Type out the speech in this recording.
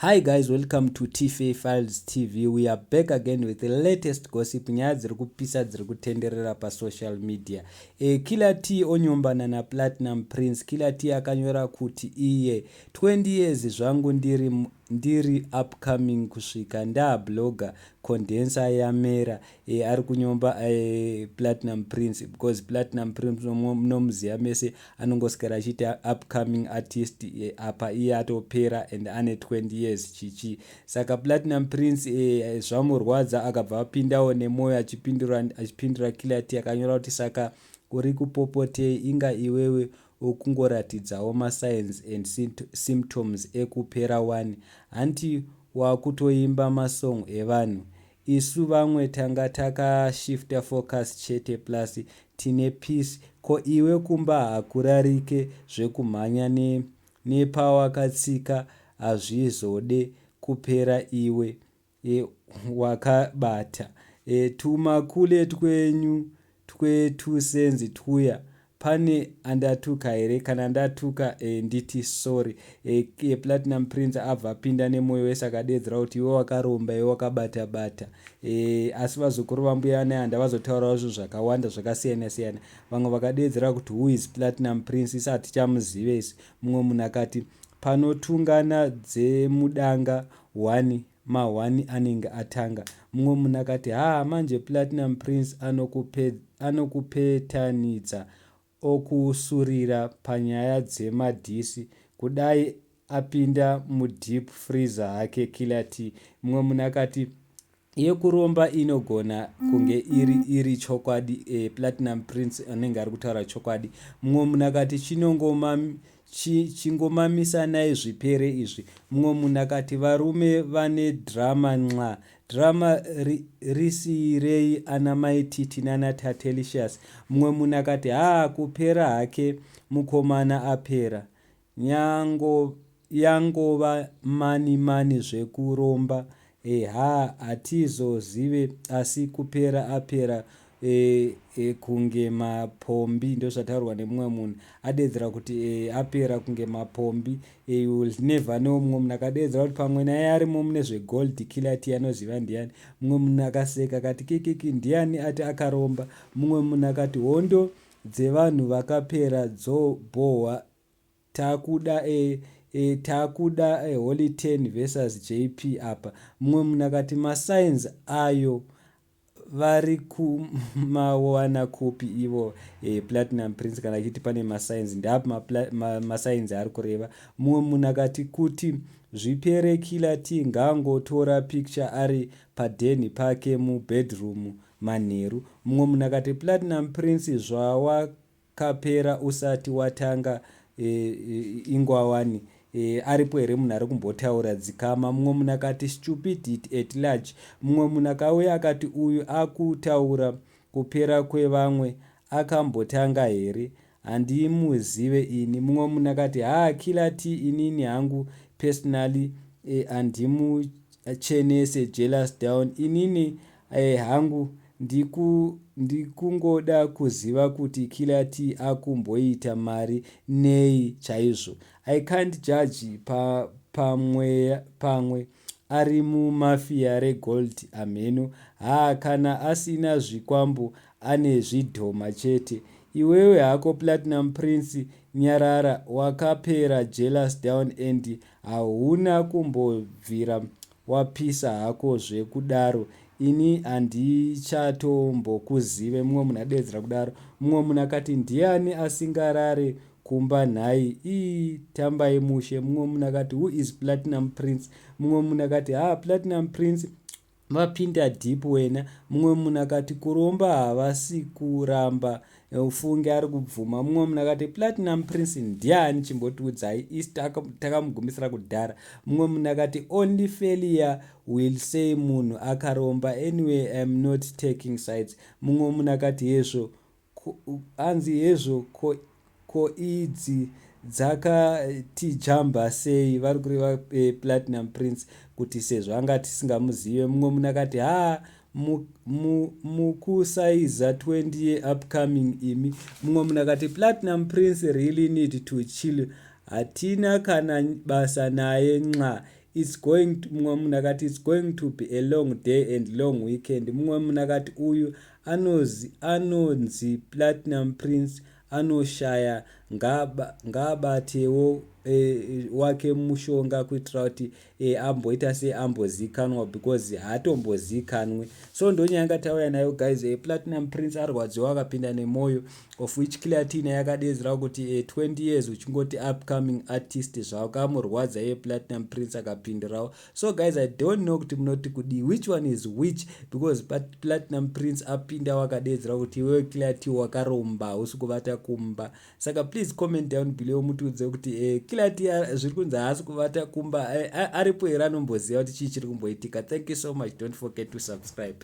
Hi guys, welcome to TFA Files TV. We are back again with the latest gossip, nyaya dziri kupisa dziri kutenderera pasocial media. Killer T onyombana naPlatinum Prince. Killer T akanyora kuti iye 20 years zvangu ndiri upcoming kusvika ndablogger condenser yamera. Ari kunyomba Platinum Prince because Platinum Prince munomuziva mese, anongoswera achiita upcoming artist, apa iye atopera and ane 20 years chichi. Saka Platinum Prince zvamurwadza, akabva apindawo nemwoyo achipindura Killer T. Akanyora kuti, "Saka uri kupopotei? Inga iwewe ukungoratidzawo masigns and symptoms ekupera 1. Hanti wakutoimba masong evanhu? Isu vamwe tanga takashifta focus chete, plus tine peace. Ko iwe kumba hakurarike zvekumhanya nepawakatsika, hazvizode kupera iwe wakabata tumakule twenyu twe2 cents twuya. Pane andatuka here? Kana ndatuka, nditi sorry." Platinum Prince abva apinda nemwoyo wese, akadedzera kuti iwe wakaromba, iwe wakabata bata. Asi vazukuru vambuya Nehanda vazotaurawo zvinhu zvakawanda zvakasiyana siyana. Vamwe vakadedzera kuti, "Who is Platinum Prince? Isi hatichamuzive isi." Mumwe munhu akati, "Panotungana dzemudanga 1 ma1 anenge atanga." Mumwe munhu akati, "Ha, manje Platinum Prince anokupetanidza okusurira panyaya dzemadhisi. Kudai apinda mudeep freezer hake Killer T." Mumwe munhu akati, "Yekuromba inogona kunge iri chokwadi, Platinum Prince anenge ari kutaura chokwadi." Mumwe munhu akati, "Chingomamisanai zvipere izvi." Mumwe munhu akati, "Varume vane drama nxa, drama risiyirei ana Maititi nana Tatelicious." Mumwe munhu akati, "Haa, kupera hake mukomana apera, yangova mani mani zvekuromba. Ha, hatizozive, asi kupera apera kunge mapombi." Ndozvataurwa nemumwe munhu adedzera kuti apera kunge mapombi. You will never know. Mumwe munhu akadedzera kuti pamwe naye arimo mune zvegold, Killer T anoziva ndiani. Mumwe munhu akaseka akati, "Kikiki, ndiani ati akaromba?" Mumwe munhu akati, "Hondo dzevanhu vakapera dzobhohwa. Takuda Holy 10 versus JP apa." Mumwe munhu akati, "Masigns ayo vari kumawana kupi ivo Platinum Prince?" Kana achiti pane masigns, ndeapi masigns ari kureva? Mumwe munhu akati, "Kuti zvipere, Killer T ngaangotora picture ari padheni pake mubedroom manheru." Mumwe munhu akati, "Platinum Prince, zvawakapera usati watanga, ingwawani aripo here munhu ari kumbotaura dzikama?" Mumwe munhu akati, "Stupidity at large." Mumwe munhu akauya akati, "Uyu akutaura kupera kwevamwe akambotanga here? Handimuzive ini." Mumwe munhu akati, "Ha, Killer T, inini hangu personally handimuchenese, jealous down. Inini hangu ndikungoda kuziva kuti Killer T akumboita mari nei chaizvo. I can't judge, pamwe ari mumafia regold, amheno. Haa, kana asina zvikwambo ane zvidhoma chete. Iwewe hako Platinum Prince, nyarara, wakapera, jealous down, and hauna kumbobvira wapisa hako zvekudaro. Ini handichatombokuzive." Mumwe munhu adedzera kudaro. Mumwe munhu akati, "Ndiani asingarare kumba nhai? Ii, tambai mushe." Mumwe munhu akati, "Who is Platinum Prince?" Mumwe munhu akati, "Ha, Platinum Prince vapinda deep wena." Mumwe munhu akati, "Kuromba havasi kuramba, ufunge ari kubvuma." Mumwe munhu akati, "Platinum Prince ndiani? Chimbotiudzai isi, takamugumisira kudhara." Mumwe munhu akati, "Only failure will say munhu akaromba. Anyway, I'm not taking sides." Mumwe munhu akati, "Hezvo, hanzi hezvo, ko idzi dzakatijamba sei?" Vari kureva Platinum Prince kuti sezvo anga tisingamuzive. Mumwe munhu akati, "Ha, mukusaiza 20 yeupcoming imi." Mumwe munhu akati, "Platinum Prince really need to chill. Hatina kana basa naye nxa. It's going, mumwe munhu akati, "It's going to be a long day and long weekend." Mumwe munhu akati, "Uyu anonzi Platinum Prince anoshaya, ngaabatewo wake mushonga kuitira kuti amboita seambozikanwa because haatombozikanwe." So ndonyaya yanga tauya nayo, guys. Platinum Prince arwadziwa, akapinda nemwoyo, of which Killer T yakadedzera kuti 20 years uchingoti upcoming artist, zvakamurwadza iye Platinum Prince akapindirawo. So guys, I don't know kuti munoti kudii, which one is which, because Platinum Prince apinda wakadedzera kuti iwewe Killer T wakaromba, usi kuvata kumba. Saka please comment down below mutiudze kuti Killer T zviri kunzi haasi kuvata kumba, aripo here anomboziva kuti chii chiri kumboitika? Thank you so much. Don't forget to subscribe.